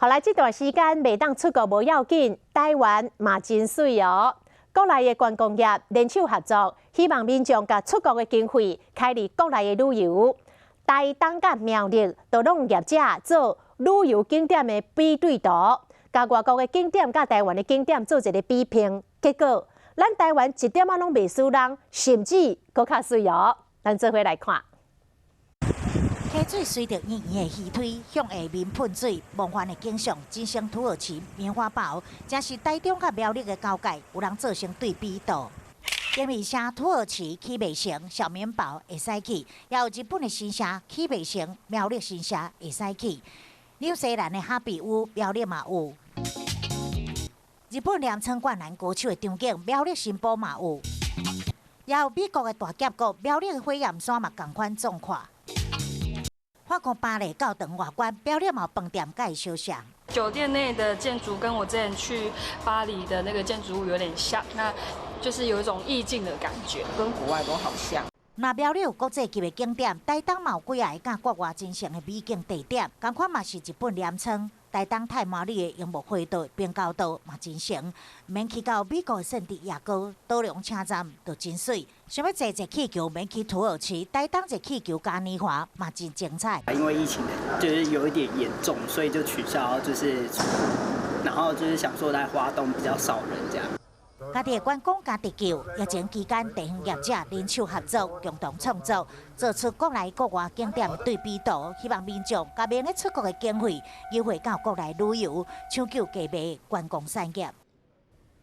好來，這段時間袂當出國無要緊，台灣嘛真媠哦。國內的觀光業聯手合作，希望民眾共出國的經費開佇國內的旅遊。台東佮苗栗都攏業者做旅遊景點的比對圖，共外國的景點佮台灣的景點做一个比拼，結果咱台灣一點仔攏袂輸人，甚至閣較媠哦。咱做伙來看。溪水隨著圓圓的魚推向下面噴水，夢幻的景象，真像土耳其棉花堡，這是台中佮苗栗的交界，有人做成對比圖。因為城土耳其起袂成，小棉堡會使去；也有日本的新社起袂成，苗栗新社會使去。紐西蘭的哈比屋，苗栗嘛有。日本鎌倉灌籃高手的場景，苗栗新埔嘛有。也有美國的大峽谷，苗栗的火焰山嘛仝款壯闊。法國巴黎教堂外觀，苗栗嘛有飯店佮伊相像。酒店內的建築跟我之前去巴黎的那個建築物有點像，那就是有一種意境的感覺，跟國外都好像。若苗栗有國際級的景點，台東嘛有幾仔个佮國外真像的美景地點，仝款嘛是日本鎌倉。台東太麻里的櫻木花道、平交道嘛真像，免去到美國的聖地亞哥，斗龍車站就真媠。想欲坐熱氣球，免去土耳其，台東熱氣球嘉年華嘛真精彩。因為疫情就是有一點嚴重，所以就取消，就是，然後就是想說來花東比較少人這樣。家己的觀光加得救，疫情期間地方業者聯手合作，共同創作，做出國內國外景點的對比圖，希望民眾共免咧出國的經費，優惠到國內旅遊，搶救低迷觀光產業。